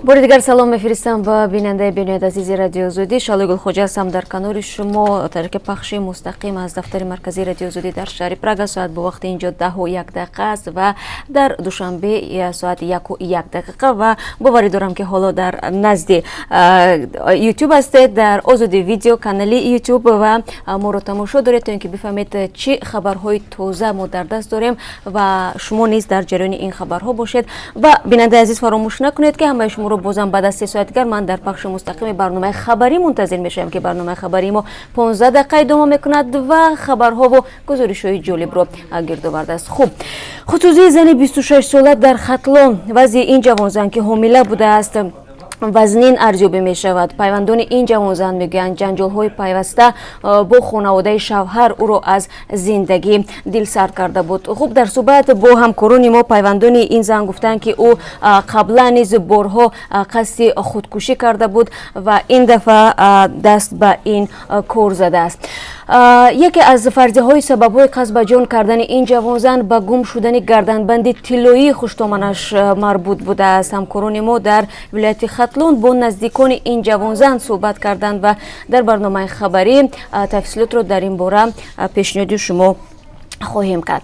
Бори дигар салом мефиристам ба бинандаи бениҳоят азизи Радиои Озодӣ. Шалои Гулхоҷа ҳастам дар канори шумо тариқи пахши мустақим аз дафтари марказии Радиои Озодӣ дар шаҳри Прага. Соат бо вақти инҷо 10:01 аст ва дар Душанбе соат 1:01. Ва боварӣ дорам, ки ҳоло дар назди Ютуб ҳастед, дар Озодӣ Видео, канали Ютуб, ва моро тамошо доред, то ин ки бифаҳмед, чӣ хабарҳои тоза мо дар даст дорем ва шумо низ дар ҷараёни ин хабарҳо бошед. Ва, бинандаи азиз, фаромӯш накунед, ки ҳамаи шуморо бозам баъд аз 3 соат дигар ман дар пахши мустақими барномаи хабарӣ мунтазир мешавем, ки барномаи хабарии мо 15 дақиқа идома мекунад ва хабарҳову гузоришҳои ҷолибро гирд овардааст. Хуб, худсӯзии зани 26 сола дар Хатлон. Вазъи ин ҷавонзан, ки ҳомила будааст, вазнин арзёбӣ мешавад. Пайвандони ин ҷавонзан мегӯянд, ҷанҷолҳои пайваста бо хонаводаи шавҳар ӯро аз зиндагӣ дилсард карда буд. Хуб, дар суҳбат бо ҳамкорони мо пайвандони ин зан гуфтанд, ки ӯ қаблан низ борҳо қасди худкушӣ карда буд ва ин дафъа даст ба ин кор задааст. Яке аз фарзияҳои сабабҳои қасд ба ҷон кардани ин ҷавонзан ба гум шудани гарданбанди тиллоии хуштоманаш марбут будааст. Ҳамкорони мо дар вилояти Хатлон бо наздикони ин ҷавонзан суҳбат карданд ва дар барномаи хабарӣ тафсилотро дар ин бора пешниҳоди шумо хоҳем кард.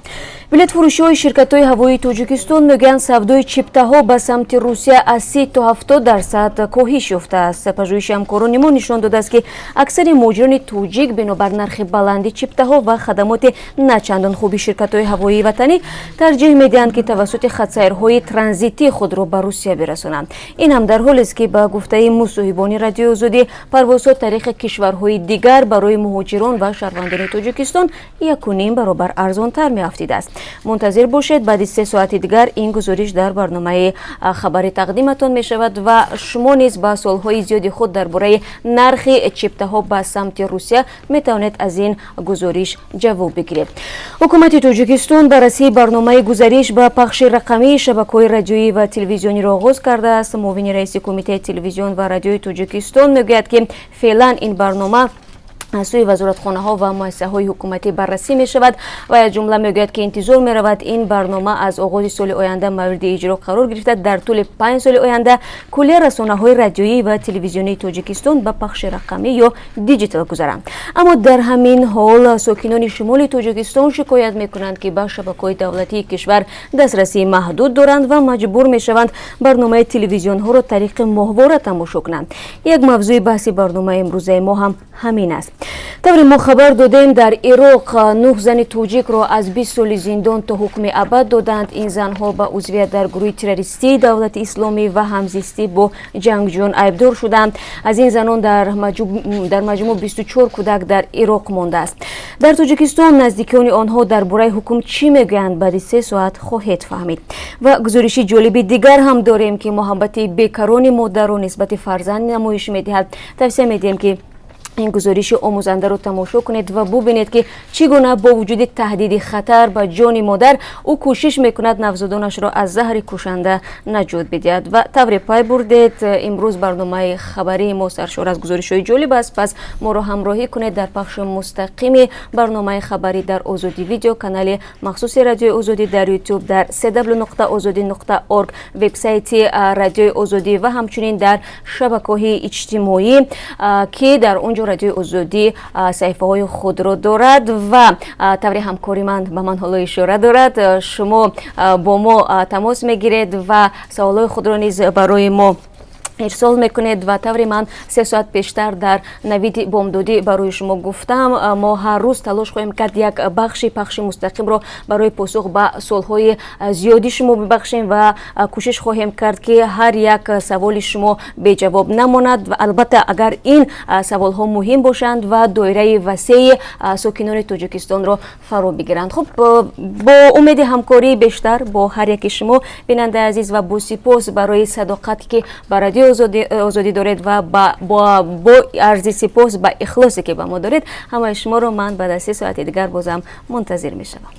Билетфурӯшиҳои ширкатҳои ҳавоии Тоҷикистон мегӯянд, савдои чиптаҳо ба самти Русия аз 30 то 70% коҳиш ёфтааст. Пажӯҳиши ҳамкорони мо нишон додааст, ки аксари муҳоҷирони тоҷик бинобар нархи баланди чиптаҳо ва хадамоти начандон хуби ширкатҳои ҳавоии ватанӣ тарҷиҳ медиҳанд, ки тавассути хатсайрҳои транзитӣ худро ба Русия бирасонанд. Ин ҳам дар ҳолест, ки ба гуфтаи мусоҳибони Радиои Озодӣ, парвозҳо тариқи кишварҳои дигар барои муҳоҷирон ва шаҳрвандони Тоҷикистон 1.5 баробар арзонтар меафтидааст. Мунтазир бошед, баъди 3 соати дигар ин гузориш дар барномаи хабари тақдиматон мешавад ва шумо низ ба суолҳои зиёди худ дар бораи нархи чиптаҳо ба самти Русия метавонед аз ин гузориш ҷавоб бигиред. Ҳукумати Тоҷикистон баррасии барномаи гузариш ба пахши рақамии шабакаҳои радиоӣ ва телевизиониро оғоз кардааст. Муовини раиси Кумитаи телевизион ва радиои Тоҷикистон мегӯяд, ки феълан ин барнома аз сӯи вазоратхонаҳо ва муассисаҳои ҳукуматӣ баррасӣ мешавад ва аз ҷумла мегӯяд, ки интизор меравад, ин барнома аз оғози соли оянда мавриди иҷро қарор гирифта, дар тӯли 5 соли оянда куллия расонаҳои радиоӣ ва телевизионии Тоҷикистон ба пахши рақамӣ ё диҷитал гузаранд. Аммо дар ҳамин ҳол сокинони шимоли Тоҷикистон шикоят мекунанд, ки ба шабакаҳои давлатии кишвар дастрасии маҳдуд доранд ва маҷбур мешаванд барномаи телевизионҳоро тариқи моҳвора тамошо кунанд. Як мавзӯи баҳси барномаи имрӯзаи мо ҳам ҳамин аст. Тавре мо хабар додем, дар Ироқ нӯҳ зани тоҷикро аз 20 соли зиндон то ҳукми абад доданд. Ин занҳо ба узвият дар гурӯҳи террористии Давлати Исломӣ ва ҳамзистӣ бо ҷангҷӯён айбдор шуданд. Аз ин занон дар маҷмӯъ 24 кӯдак дар Ироқ мондааст. Дар Тоҷикистон наздикони онҳо дар бораи ҳукм чӣ мегӯянд, баъди 3 соат хоҳед фаҳмид. Ва гузориши ҷолиби дигар ҳам дорем, ки муҳаббати бекарони модарро нисбати фарзанд намоиш медиҳад. Тавсия медиҳем, ки ин гузориши омӯзандаро тамошо кунед ва бубинед, ки чӣ гуна бо вуҷуди таҳдиди хатар ба ҷони модар ӯ кӯшиш мекунад навзодонашро аз заҳри кушанда наҷот бидиҳад. Ва тавре пай бурдед, имрӯз барномаи хабарии мо саршор аз гузоришҳои ҷолиб аст. Пас моро ҳамроҳӣ кунед дар пахши мустақими барномаи хабарӣ дар Озодӣ Видео, канали махсуси Радиои Озодӣ дар Ютуб, дар cw.ozodi.org, вебсайти Радиои Озодӣ ва ҳамчунин дар шабакаҳои иҷтимоӣ, ки дар он ҷо Радиои Озодӣ саҳифаҳои худро дорад. Ва тавре ҳамкори ман ба ман ҳоло ишора дорад, шумо бо мо тамос мегиред ва саволҳои худро низ барои мо ирсол мекунед. Ва тавре ман 3 соат пештар дар навиди бомдодӣ барои шумо гуфтам, мо ҳар рӯз талош хоҳем кард як бахши пахши мустақимро барои посух ба суолҳои зиёди шумо бибахшем ва кӯшиш хоҳем кард, ки ҳар як саволи шумо беҷавоб намонад ва албатта, агар ин саволҳо муҳим бошанд ва доираи васеи сокинони Тоҷикистонро фаро бигиранд. Хуб, бо умеди ҳамкории бештар бо ҳар яки шумо, бинандаи азиз, ва бо сипос барои садоқате, ки ба Радиои Озодӣ доред, ва бо арзи сипос ба ихлосе, ки ба мо доред, ҳамаи шуморо ман баъд аз 3 соати дигар бозам мунтазир мешавам.